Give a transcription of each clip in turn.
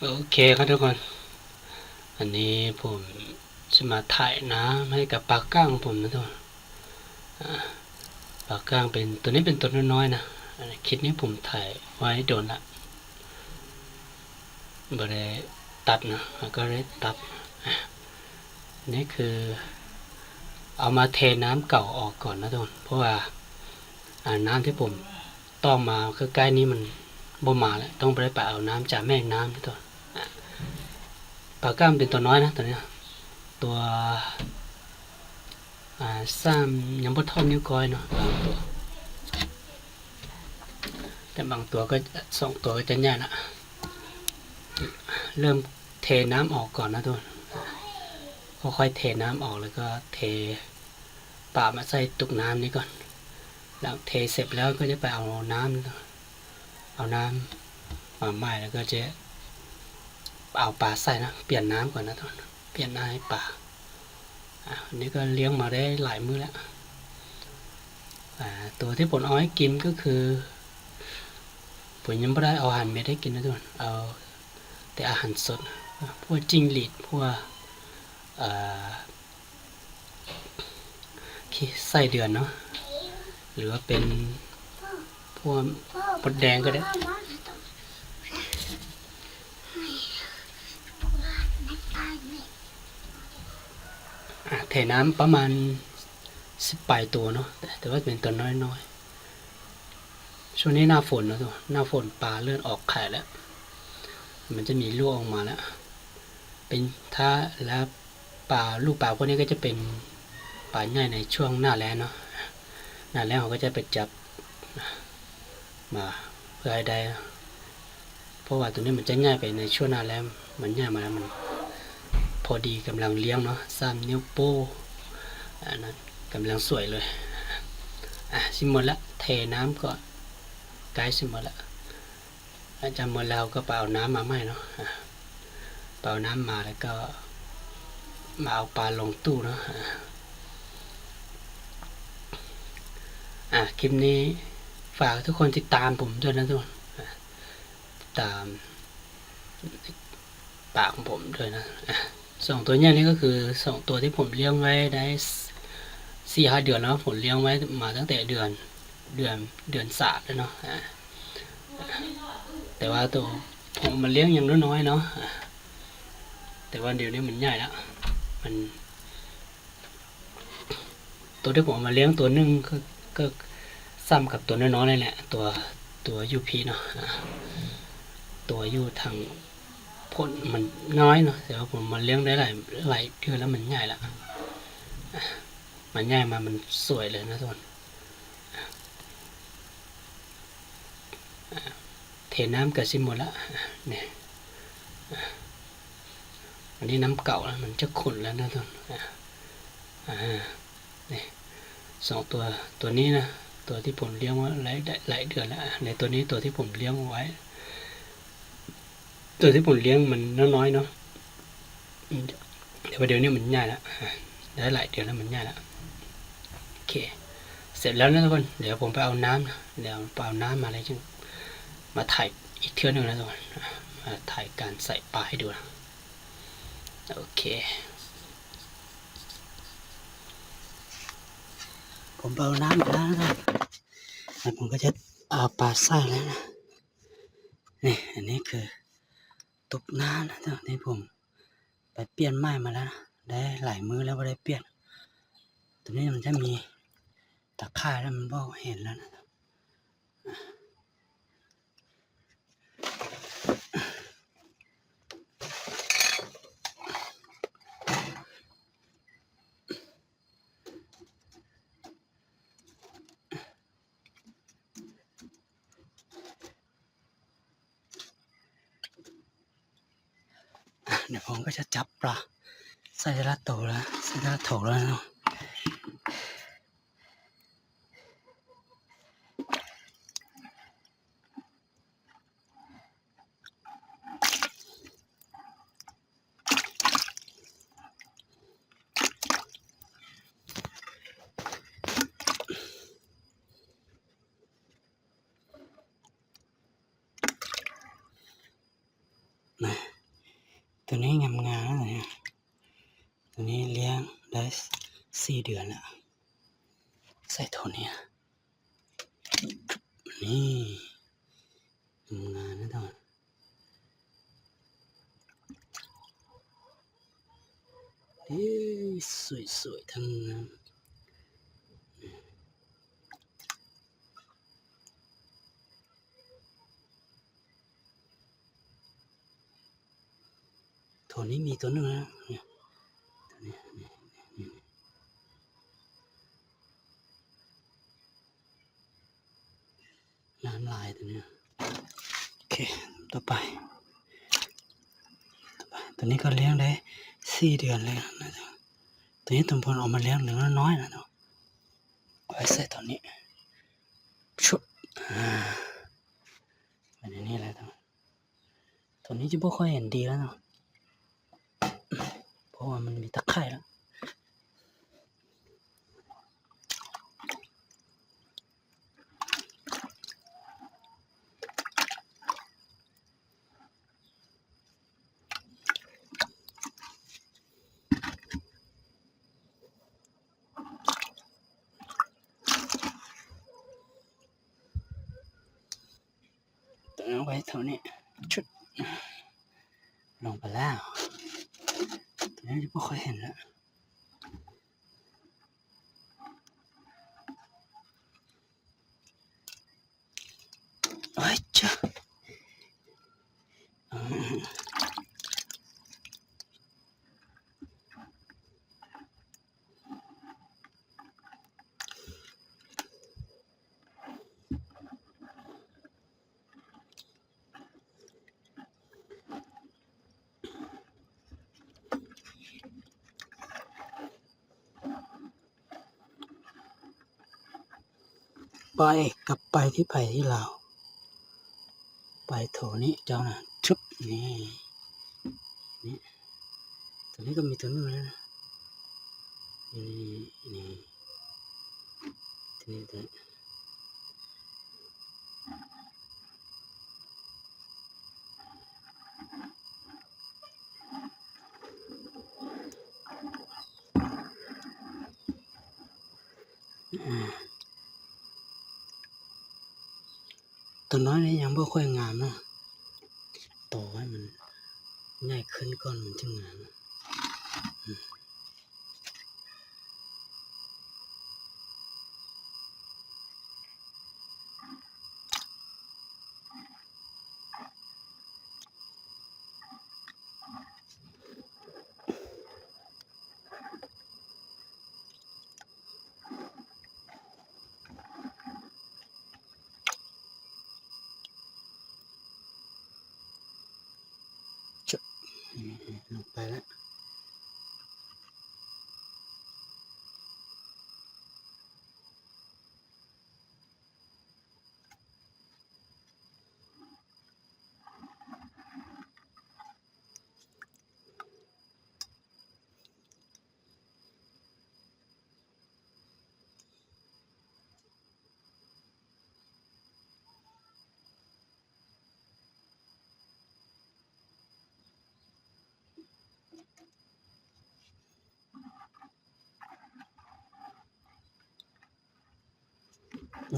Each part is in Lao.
ໂອເຄຄັບທຸກຄົນ, ອັນນີ້ຜົມຊິມາຖ່າຍນ້ຳໃຫ້ກັບປາກ້າງຂອງຜົມນະທຸກຄົນ. ອາ ປາກ້າງເປັນ ໂຕນີ້ເປັນໂຕນ້ອຍໆນະ. ອາ ຄລິບນີ້ຜົມຖ່າຍໄວ້ດົນລະ ບໍ່ໄດ້ຕັດນະ ແລ້ວກໍໄດ້ຕັດ. ອາ ນີ້ຄືເອົາມາເທນ້ຳເກົ່າອອກກ່ອນນະທຸກຄົນ ເພາະວ່າ ອາ ນ້ຳທີ່ຜົມ ຕໍ່ມາຄືໃກ້ນີ້ມັນບໍ່ມາແລ້ວ ຕ້ອງໄດ້ໄປເອົານ້ຳຈາກແມ່ນ້ຳຕົວະ. ອາ ປາກ້າງເປັນຕົວນ້ອຍນະ ຕົວນີ້ ຕົວ ອາ ຊ້ຳຍັງບໍ່ເທົ່ານິ້ວກ້ອຍເນາະ ບາງຕົວ ແຕ່ບາງຕົວກໍ ສອງຕົວກໍຈະໃຫຍ່ລະ. ເລີ່ມເທນ້ຳອອກກ່ອນນະທຸກຄົນ ຄ່ອຍໆເທນ້ຳອອກ ແລ້ວກໍເທປາມາໃສ່ຕຸກນ້ຳນີ້ກ່ອນ. ຫຼັງເທເສັດແລ້ວກໍຈະໄປເອົານ້ຳ ເອົານ້ຳມາໃໝ່ ແລ້ວກໍຈະເອົາປາໃສ່ນະ ປ່ຽນນ້ຳກ່ອນນະທຸກຄົນ ປ່ຽນນ້ຳໃຫ້ປາ. ອາ ອັນນີ້ກໍລ້ຽງມາໄດ້ຫຼາຍມື້ແລ້ວ. ອາ ຕົວທີ່ຜົມເອົາໃຫ້ກິນກໍຄື ຜົມຍັງບໍ່ໄດ້ເອົາອາຫານເມັດໃຫ້ກິນນະທຸກຄົນ ເອົາແຕ່ອາຫານສົດ ພວກຈິ້ງຫຼີດ ພວກ ເອີ ຂີ້ໄສ້ເດືອນເນາະ ຫຼືວ່າເປັນພວກມົດແດງກໍໄດ້. ອາ ເທນ້ຳປະມານສິບປາຍຕົວເນາະ ແຕ່ ແຕ່ວ່າເປັນຕົວນ້ອຍໆ. ຊ່ວງນີ້ໜ້າຝົນເນາະ ໜ້າຝົນປາເລີ່ມອອກໄຂ່ແລ້ວ ມັນຈະມີລູກອອກມາແລ້ວ ເປັນ ຖ້າ ແລ້ວ ປາ ລູກປາພວກນີ້ກໍຈະເປັນປາໃຫຍ່ໃນຊ່ວງໜ້າແລ້ງເນາະ. ໜ້າແລ້ງເຮົາກໍຈະໄປຈັບມາເພື່ອໃຫ້ໄດ້ ເພາະວ່າຕົວນີ້ມັນຈະໃຫຍ່ໄປໃນຊ່ວງໜ້າແລ້ງ ມັນໃຫຍ່ມາແລ້ວ ມັນພໍດີກຳລັງລ້ຽງເນາະ ສາມນິ້ວໂປ້ ອັນນັ້ນກຳລັງສວຍເລີຍ. ອາ ຊິໝົດລະ ເທນ້ຳກໍໃກ້ຊິໝົດລະ. ຫຼັງຈາກໝົດແລ້ວກໍໄປເອົານ້ຳມາໃໝ່ເນາະ ອາ ໄປເອົານ້ຳມາ ແລ້ວກໍມາເອົາປາລົງຕູ້ເນາະ. ອາ ອາ ຄລິບນີ້ຝາກທຸກຄົນຕິດຕາມຜົມດ້ວຍນະທຸກຄົນ ອາ ຕິດຕາມປາຂອງຜົມດ້ວຍນະ. ອາ ສອງຕົວໃຫຍ່ນີ້ກໍຄືສອງຕົວທີ່ຜົມລ້ຽງໄວ້ໄດ້ສີ່ຫ້າເດືອນແລ້ວ ຜົມລ້ຽງໄວ້ມາຕັ້ງແຕ່ເດືອນ ເດືອນ ເດືອນສາມແລ້ວເນາະ. ອາ ແຕ່ວ່າໂຕ ຜົມເອົາມາລ້ຽງຍັງນ້ອຍໆເນາະ ອາ ແຕ່ວ່າດຽວນີ້ມັນໃຫຍ່ແລ້ວ ມັນ ໂຕທີ່ຜົມເອົາມາລ້ຽງຕົວໜຶ່ງ ກໍ ກໍສ່ຳກັບຕົວນ້ອຍໆນີ້ແຫຼະ ຕົວ ຕົວຢູ່ພີ້ເນາະ ອາ ຕົວຢູ່ທາງພຸ້ນມັນນ້ອຍເນາະ ແຕ່ວ່າຜົມມາລ້ຽງໄດ້ຫຼາຍ ຫຼາຍເດືອນແລ້ວ ມັນໃຫຍ່ແລ້ວ ອາ ມັນໃຫຍ່ມາ ມັນສວຍເລີຍນະທຸກຄົນ. ອາ ເທນ້ຳກໍຊິໝົດລະ ອາ ນີ້ ອາ ອັນນີ້ນ້ຳເກົ່າລະ ມັນຈະຂຸ້ນລະນະທຸກຄົນ. ອາ ອາ ນີ້ ສອງຕົວ ຕົວນີ້ນະ ຕົວທີ່ຜົມລ້ຽງໄວ້ຫຼາຍ ຫຼາຍເດືອນລະ ອາ ໃນຕົວນີ້ ຕົວທີ່ຜົມລ້ຽງໄວ້ ຕົວທີ່ຜົມລ້ຽງມັນນ້ອຍໆເນາະ ອືມ ແຕ່ວ່າດຽວນີ້ມັນໃຫຍ່ລະ ອາ ໄດ້ຫຼາຍເດືອນແລ້ວ ມັນໃຫຍ່ລະ. ໂອເຄ ເສັດແລ້ວນະທຸກຄົນ ດຽວຜົມໄປເອົານ້ຳ ດຽວໄປເອົານ້ຳມາ ແລ້ວຈຶ່ງມາຖ່າຍອີກເທື່ອໜຶ່ງນະທຸກຄົນ ມາຖ່າຍການໃສ່ປາໃຫ້ດູນະ. ໂອເຄ ຜົມໄປເອົານ້ຳມາແລ້ວນະ ແລ້ວຜົມກໍຈະເອົາປາໃສ່ແລ້ວນະ. ນີ້ ອັນນີ້ຄືຕຸກນ້ຳນະ ທີ່ຜົມໄປປ່ຽນໃໝ່ມາແລ້ວນະ ໄດ້ຫຼາຍມື້ແລ້ວບໍ່ໄດ້ປ່ຽນ. ຕົວນີ້ມັນຈະມີຕາຂ່າຍແລ້ວ ມັນບໍ່ເຫັນແລ້ວນະ. ອ່ະ ດຽວຜົມກໍຈະຈັບປາໃສ່ແຕ່ລະໂຕແລ້ວ ໃສ່ແຕ່ລະໂຖແລ້ວເນາະ. ນະ ຕົວນີ້ງາມໆ ຕົວນີ້ລ້ຽງໄດ້ສີ່ເດືອນແລ້ວ ໃສ່ຖົງນີ້ ນີ້ ງາມໆ ນະ ເອີ ສວຍໆ ທັງງາມ. ໂຖນີ້ມີຕົວໜຶ່ງນະ ນີ້ ນີ້ ນີ້ ນີ້ ງາມຫຼາຍຕົວນີ້. ໂອເຄ ຕໍ່ໄປ ຕໍ່ໄປ ຕົວນີ້ກໍລ້ຽງໄດ້ສີ່ເດືອນແລ້ວນະ. ຕົວນີ້ຕົວເພິ່ນເອົາມາລ້ຽງນ້ອຍໆ ນະ ເອົາໄວ້ໃສ່ຕົວນີ້ ຊຸບ ອາ ເປັນແນວນີ້ແຫຼະ. ຕົວນີ້ຈະບໍ່ຄ່ອຍເຫັນດີແລ້ວເນາະ ເພາະວ່າມັນມີຕາຂ່າຍແລ້ວ. ເອົາໄວ້ເທົ່ານີ້ ຊຸບ ລົງໄປແລ້ວ. ຕົວນີ້ບໍ່ຄ່ອຍເຫັນລະ ໂອ້ຍ ຈະ ໄປ ກັບໄປທີ່ໄປທີ່ລາວ ໄປໂຖນີ້ເຈົ້ານະ ຊຶບ ນີ້ ນີ້ ຕົວນີ້ກໍມີຕົວໜຶ່ງແລ້ວນະ ນີ້ ນີ້ ຕົວນີ້ ຕົວນີ້. ຕົວນ້ອຍນີ້ຍັງບໍ່ຄ່ອຍງາມເນາະ ຕໍ່ໃຫ້ມັນໃຫຍ່ຂຶ້ນກ່ອນມັນຈຶ່ງງາມ. ຈະ ອືມ ລົງໄປແລ້ວ.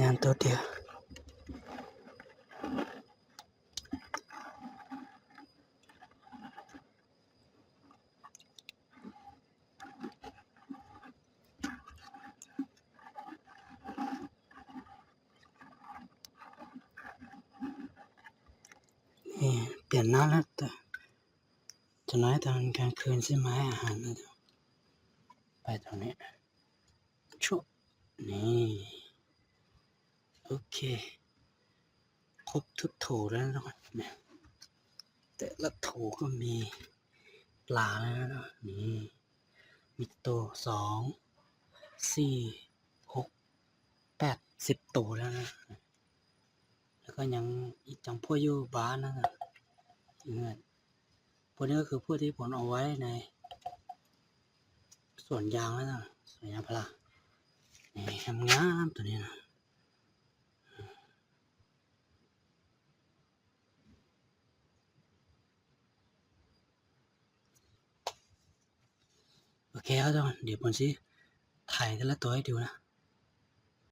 ຍ່າງໂຕດຽວ. ນີ້ ປ່ຽນໜ້າແລ້ວ ຕະ ຈະນ້ອຍຕອນກາງຄືນຊິມາໃຫ້ອາຫານນະ. ໄປຕົງນີ້ ຊຸ ນີ້ ໂອເຄ ຄົບທຸກໂຖແລ້ວເນາະ. ແຕ່ລະໂຖກໍມີປາແລ້ວເນາະ. ນີ້ ມີໂຕ ສອງ ສີ່ ຫົກ ແປດ ສິບໂຕແລ້ວນະ. ແລ້ວກໍຍັງອີກຈັກພວກຢູ່ບ້ານນັ້ນນະ ເຮືອນ. ພວກນີ້ກໍຄືພວກທີ່ຜົນເອົາໄວ້ໃນສວນຢາງນັ້ນນະ ສວນຢາງພາລາ. ນີ້ ງາມໆ ຕົວນີ້ນະ. ໂອເຄ ເອົາ ດຽວເພິ່ນຊິຖ່າຍແຕ່ລະໂຕໃຫ້ດູນະ.